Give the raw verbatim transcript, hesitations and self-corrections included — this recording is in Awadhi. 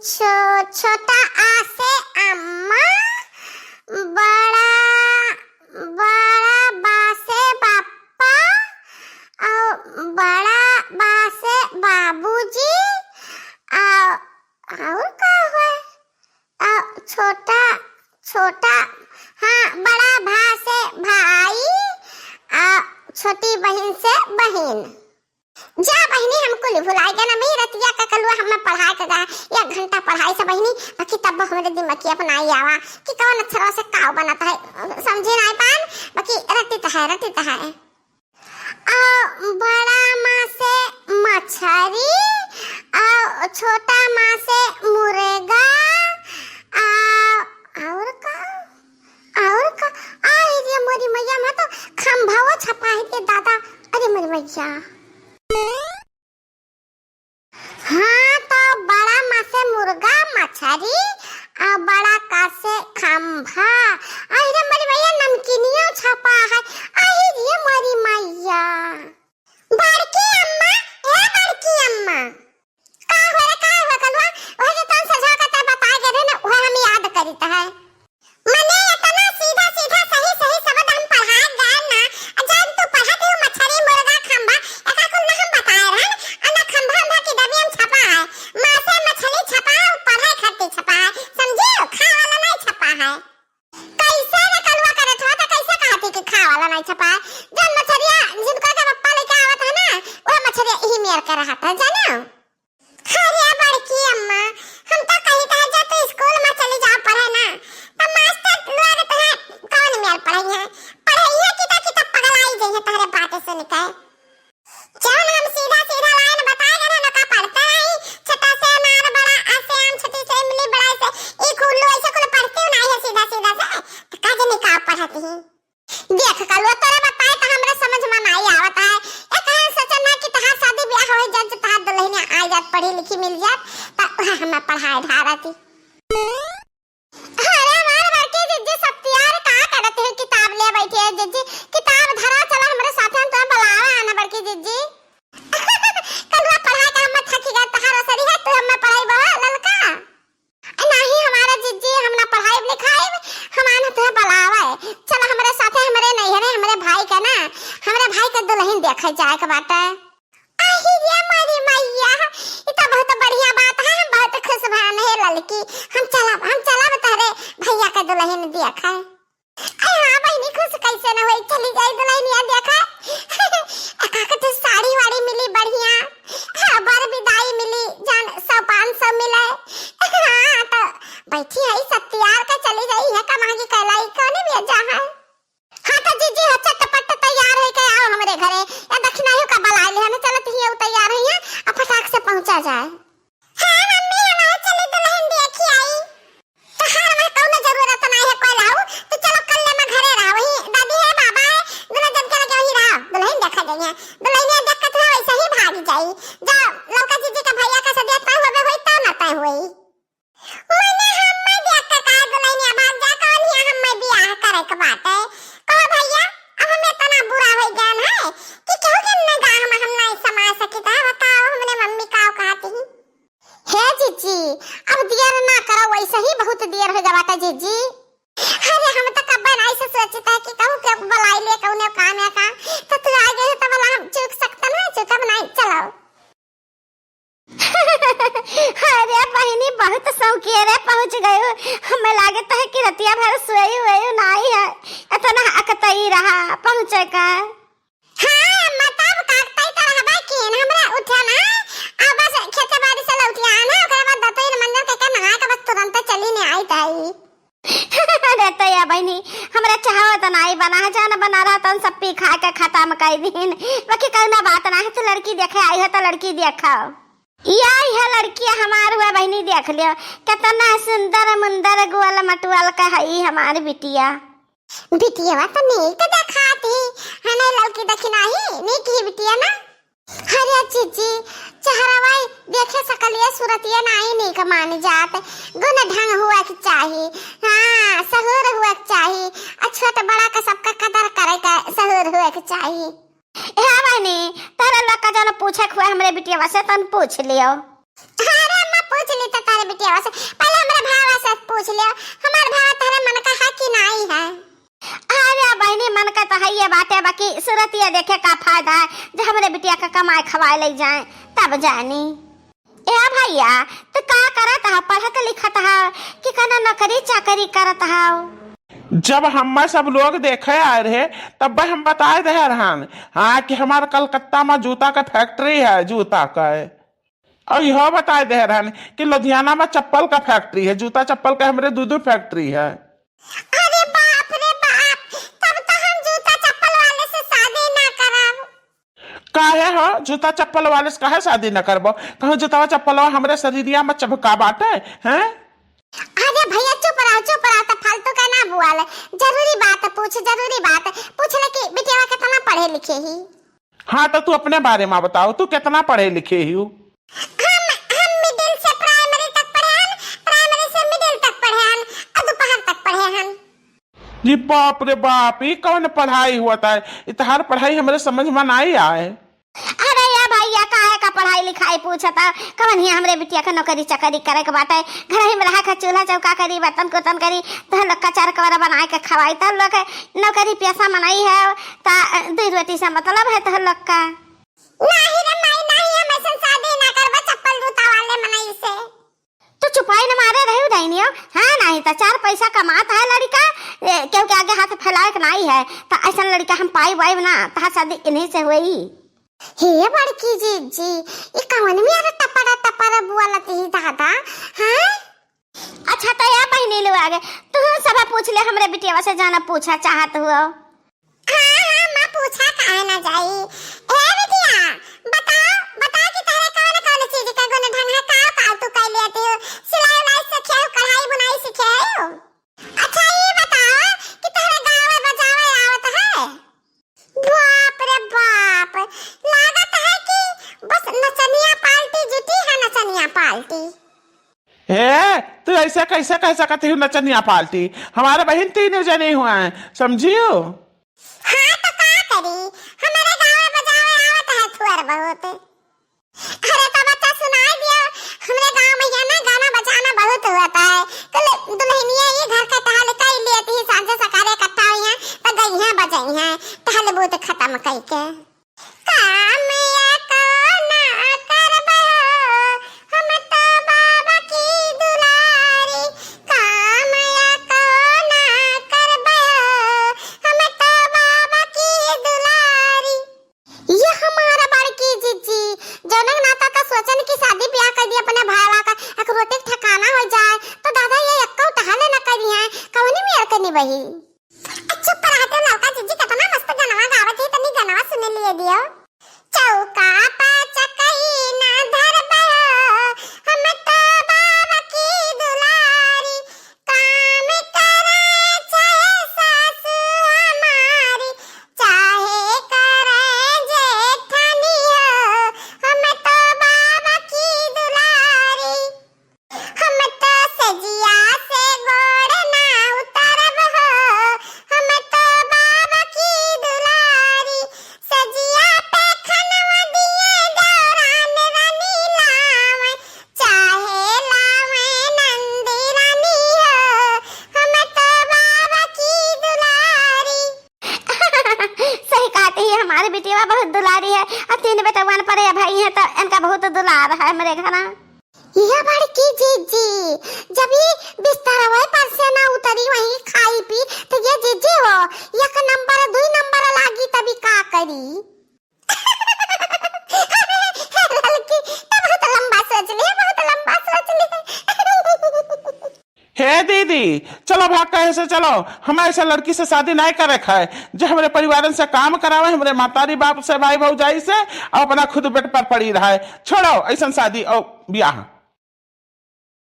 छो-, छोटा आ से अम्मा, बड़ा, बड़ा बा से बापा, और बड़ा बा से बाबूजी, और, और का हुआ? आ, छोटा, छोटा, हाँ, बड़ा भा से भाई, आ, छोटी बहिन से बहिन। जा बहिनी, हम कुल भुलाइ गए ना, मई रतिया का कलुआ हमें पढ़ाए के गा, एक घंटा पढ़ाई से बहिनी, बाकी तब हमरे दिमाग की अपना ही आवा कि कौन अक्षरों से काव बनत है, समझे नाई पान, बाकी रटित है, रटित है। आ, बड़ा मा से मछरी, आ, छोटा मा से मुर्गा, आ, और का? और का? आई रे मोरी मैया, मा तो खंभाओ छपा है रे दादा। अरे मोरी मैया। हाँ, तो बड़ा मा से मुर्गा, मछरी, आ बड़ा का से खंभा। आई रे मोरी मैया, नमकीनिया छपा है। आई रे मोरी मैया। बड़की अम्मा, ए बड़की अम्मा। का हो रे, का हो कलुआ? ओहे जे तन सझा का ते बताए गए रहे ना, ओहे हम याद करित है। मने इतना सीधा सीधा सही सही शब्द हम पढ़ा गए ना, आ जब तू पढ़त हो मछरी, मुर्गा, खंभा, एका कुल ना हम बताए रहन, आ ना खंभा उंभा की डबियम छपा है, माँ से मछली छपा है, पढ़ाई खातिर छपा है, समझियो, खाए वाला नहीं छपा है। कैसे रे कलुआ करत हो, तो कैसे कहती कि खाए वाला नहीं छपा है? जब मछरिया जिनको के पप्पा लेके आवत है ना, वह मछरिया यही मेर के रहत है, जानो? अरे बड़की अम्मा, हम तो कही था जब तू स्कूल में चली जाओ पढ़े ना, तो मास्टर लोग तुम्हें कौन मेल पढ़ाई है? पढ़ाई है कि तो, कि तो पगलाई जाइए तोहरे बातें सुन के। जौन हम सीधा सीधा लाइन बताए गए ना, का पढ़ते नहीं, छोटा से अनार बड़ा ऐसे आम, छोटी से इमली बड़ा ऐसे, ई कुल्लू ऐसे कुल पढ़ते नहीं है सीधा सीधा से, तो का जनी का पढ़ती है? देख कलुआ, तोरे बताए तो हमरा समझ में नाई आवत है। एक है सोचन है कि तहार शादी ब्याह हो जात, तहार दुल्हनिया आ जात, पढ़ी लिखी मिल जात, त उहे हमें पढ़ाए ढारती। अरे हमार बड़की जिज्जी सत्यार का करत है, किताब ले बैठी है जिज्जी, किताब धरा, चला हमरे साथे, हम तुम्हें बुलावा आना बड़की जिज्जी। कलुआ पढ़ाए का हम थकी गए, तहार सड़ी है, तू हमें पढ़ाई बा ललका। नाही हमारा जिज्जी, हम ना पढ़ाई लिखाई, हम आना तुहे बुलावे। चल हमरे साथे, हमरे नैहरे, हमरे भाई के ना, हमरे भाई के दुल्हन देखे जाए के बाटे। आही रे मोरी मैया, ई तो बहुत बढ़िया बात है, हम बहुत खुश भन है ललकी। हम चलब, हम चलब तोहरे भैया के दुल्हन देखे। अरे हाँ बहिनी, खुश कैसे न होई, चली जाई दुल्हनिया देखा। एका के तो साड़ी वाड़ी मिली बढ़िया, हाँ, बर बिदाई मिली, जान सौ पाँच सौ मिले। हाँ, तो बैठी है सत्यार के चली जाई है कमा की कहलाई, कौन भी जा है। हाँ, तो जीजी हो, चटपट तैयार होई के आओ हमरे घरे। या दक्षिणाइयो का बुला ले, हमें चलत ही है, तैयार है, आ फटाक से पहुँचा जाए। हाँ मम्मी, हम चली दुल्हन देखी आई। तोहार वहाँ कौनो जरूरत नाई है कोई लाऊ, तो चलो कल ले मैं घरे रहा, वही दादी है, बाबा है, दोनों जन के लगे वही रहा, दुल्हन देखा जाइए। दुल्हनिया देख के तो वैसे ही भाग जाई। जा लौका जीजी के भैया का सदिया तय होबे होई, तब ना तय होई। मने हम मैं देख के का दुल्हनिया भाग जा, कौन हिया हम मैं बियाह करे के बाटे। कहो भैया, अब हम इतना बुरा हो गए हैं कि केहू के निगाह में हम नहीं समा सकित है। बताओ हमने मम्मी का कहती। हे जीजी, अब देर ना करो, वैसे ही बहुत देर हो गया बाटे जीजी। अरे हम तो कब्बे नहीं से सोचता कि कहूँ के बुलाई ले कौने काम है का, तो तू आ गई तो भला हम चूक सकते ना, चूकब नहीं, चलो। अरे बहिनी, बहुत शौकिया रे पहुँच गयो। हमें लागत है कि रतिया भर सोई हुई नहीं है, इतना अकतई रहा पहुँचे का। हाँ, मतलब काकताई तो रहबे कीन, हमरा उठे ना, आ बस खेते बाड़ी से लौटिया ना, ओकरे बाद दतई मंजन के, के नहा के बस तुरंत चली ने आई ताई। अरे तो या बहिनी, हमरा चाहवा तो नाई बना, जान बना रहा तन सब पी खा के खत्म कर दीन। बाकी कौनो बात ना है, तू लड़की देखे आई है तो लड़की देखो। या यह लड़की हमार हुआ बहिनी, देख लियो, कितना सुंदर मुंदर गुअल मटुअल का है हमार बिटिया। बिटिया तो नीक देखात ही, है ना ललकी दखिनाही, नीक ही बिटिया ना। अरे जीजी, चेहरवा देखे सकलिए सूरतिया नाई नीक मान जात, गुण ढंग हुआ के चाही, हाँ, सहूर हुआ के चाही, आ छोट बड़ा का सबका कदर करे का सहूर हुआ के चाही। ए बहिनी, तोहरे लोग का जौन पूछे के हुआ हमरे बिटिया से तन पूछ लियो। अरे अम्मा, पूछ ली तो तारे बिटिया से, पहले हमरा भावा से पूछ लियो, हमार भावा तोहरे मन का है कि नाई है? अरे बहिनी, मन का तो हइये बाटे, बाकी सूरतिया देखे का फायदा है, जे हमरे बिटिया का कमाए खवाए ले जाए, तब जानी। ए भैया, तू का करत हव? पढ़त लिखत हव कि कौनो नौकरी चाकरी करत हव? जब हम्मे सब लोग देखे आए रहे, तब हम बताए दे रहन, हाँ, कि हमार कलकत्ता में जूता का फैक्ट्री है, जूता का। और इहो बताए दे रहन कि लुधियाना में चप्पल का फैक्ट्री है, जूता चप्पल का हमरे दू दू फैक्ट्री है। अरे बाप रे बाप, तब तो हम जूता चप्पल वाले से शादी ना करब। काहे हो, जूता चप्पल वाले से काहे शादी न करबो? कहूँ जूतवा चप्पलवा हमरे शरीरिया में चभका बाटे, हैं? अरे भैया चुप रहो, चुप रहो, तो फालतू का ना बुआल। जरूरी बात पूछ, जरूरी बात पूछ ले कि बिटिया कितना पढ़े लिखे ही। हाँ, तो तू अपने बारे में बताओ, तू कितना पढ़े लिखे ही? हम, हम मिडिल से प्राइमरी तक पढ़े हन, प्राइमरी से मिडिल तक पढ़े हन, और दोपहर तक पढ़े हन। जी बाप रे बाप, ई कौन पढ़ाई हुआ था? ई तहार पढ़ाई हमरे समझ में नाई आए। अरे या भैया, काहे का पढ़ाई लिखाई पूछता? कवन हिया हमरे बिटिया के नौकरी चाकरी करे के बाटे? घर ही में रहा के चूल्हा चौका करी, बर्तन कुर्तन करी, तहन लोग का चार कवरा बनाए के खवाई, तहन लोग के नौकरी पेशा मनई है, ता, अ, दू रोटी से मतलब है तहन लोग का। नाही रे माई, नाही, हम ऐसन शादी ना करबा चप्पल जूता वाले मनई से। तो चुपाई न मारे रही डाइनियो, हाँ, नाही तो चार पैसा कमात है लड़का, ए, केहू के आगे हाथ फैलाए के नाही है, तो ऐसन लड़का हम पाई वाई ना, तहार शादी इन्हीं से हुई। हे बड़की जीजी, ई कवन मेर टपरा टपरा बोलत ही दादा, हाँ? अच्छा, तो या बहिनी लोग आगे, तू सब पूछ ले, हमरे बिटिया से जाना पूछा चाहत हुआ। हाँ, हाँ, माँ, पूछा काहे ना जाई। ए बिटिया, बताओ, बताओ कि तोहरे कौन कौन चीज के गुण ढंग है, का का तू कर लेती हो? सिलाई उलाई सीखे हो, कढ़ाई बुनाई सीखे हो? अच्छा, ये बताओ कि तोहरे गावे बजावे आवत है? बाप रे बाप, लागत है कि बस नचनिया पार्टी जुटी है, नचनिया पार्टी। हे, तू ऐसे कैसे कह सकत ही नचनिया पार्टी? हमारे बहिन तीनों जने हुआ है, समझियो? हाँ, तो का करी, हमारे गावे बजावे आवत है थोड़ बहुत। अरे, तो बच्चा सुनाई दिया, हमरे गाँव में ये ना गाना बजाना बहुत होता है, तो ले, दुल्हनिया ये घर का टहल कर लेती है, सांझे सकारे इकट्ठा हुई हैं, तो गई हैं, बजाई हैं, टहल बूत खत्म करके। काम या को ना करबो, हम तो बाबा की दुलारी। काम या को ना करबो, हम तो बाबा की दुलारी। ये हमारा बड़की जीजी, जौने के नाता का सोचन की शादी ब्याह कर दी अपने भाईवा का, एक रोटी के ठिकाना हो जाए, तो दादा ये एक्को टहले न करी हैं, कवनी मेर के निबही। चुप रहा तो लड़का जीजी, कितना मस्त गनवा गावत है, तनी गनवा सुने लिए दियो। चौका पा चकई ना धरबो, हम तो बाबा की दुलारी। काम करे चाहे सासू हमारी, चाहे करे जेठानी हो, हम तो बाबा की दुलारी। हम तो सजिया से गोड़ ना उतरब हो, हम तो बाबा की दुलारी। सजिया पे खनवा दिए दौरान रानी लावे, चाहे लावे नंदी रानी हो, हम तो बाबा की दुलारी। सही कहती है, हमारी बिटिया बहुत दुलारी है, और तीन बेटवन परे भाई हैं, तो इनका बहुत दुलार है मेरे घर। यह बड़की जीजी, जब ये बिस्तरवे पर से ना उतरी, वहीं खाई पी, तो ये जीजी हो, एक नंबर, दुई नंबर लागी, तभी का करी? लड़की, तो बहुत लंबा सोच ली, बहुत लंबा सोच ली। हे दीदी, चलो भाग कहे से चलो, हम ऐसे लड़की से शादी नहीं करे खाए, जो हमरे परिवारन से काम करावे, हमरे मातारी बाप से, भाई भौजाई से, और अपना खुद बेड पर पड़ी रहे। छोड़ो ऐसन शादी और ब्याह।